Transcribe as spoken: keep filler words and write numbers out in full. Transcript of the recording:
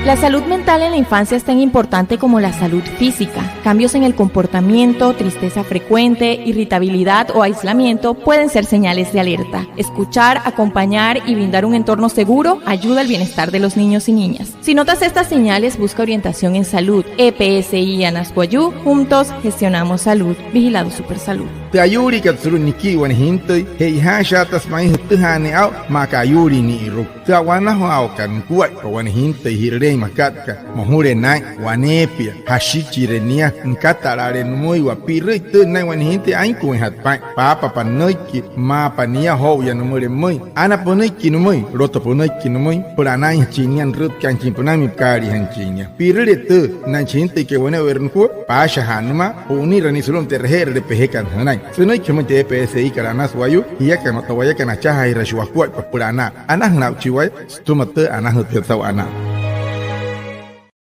La salud mental en la infancia es tan importante como la salud física. Cambios en el comportamiento, tristeza frecuente, irritabilidad o aislamiento pueden ser señales de alerta. Escuchar, acompañar y brindar un entorno seguro ayuda al bienestar de los niños y niñas. Si notas estas señales, busca orientación en salud. E P S I Anas Wayuu, juntos gestionamos salud. Vigilado Supersalud. Tü ayuuliikat sulu'u nikii wane jintüi, che'ojaashaatasü ma'i jütüjaanüin aa'u maa aka ayuulin ni'iruu. Tü a'wanajuaokat nukuaippa wane jintüi ji'rüleein makat aka mojule naa'in, waneepia, jashichire nia, nükatalale nümüiwa, pi'rüi tüü nünain wane jintüi ainkuuinjatü paa'in, paapapa nünüiki, mmaapa nia joo'uya nümüle pümüin, ana pünüiki nümüin, loto pünüiki nümüin, süpüla anainjachin nia, nürütkainjachin, pünamipkaaliijachin nia. Pi'rüle tüü nünain chi jintüikai wane'ewaire nukua, paashajaa nümaa, ju'unira nia sulu'umüin tü e'reje'erüle pejekat jünain. Sünüiki jümüin tü E P S I-kat Anas Wayuu, jiakana otta wayakana achajaajiraashii wakuaippa süpüla anaa. Anajüna aa'uchi waya sütüma tü anajütkat saa'u anaa.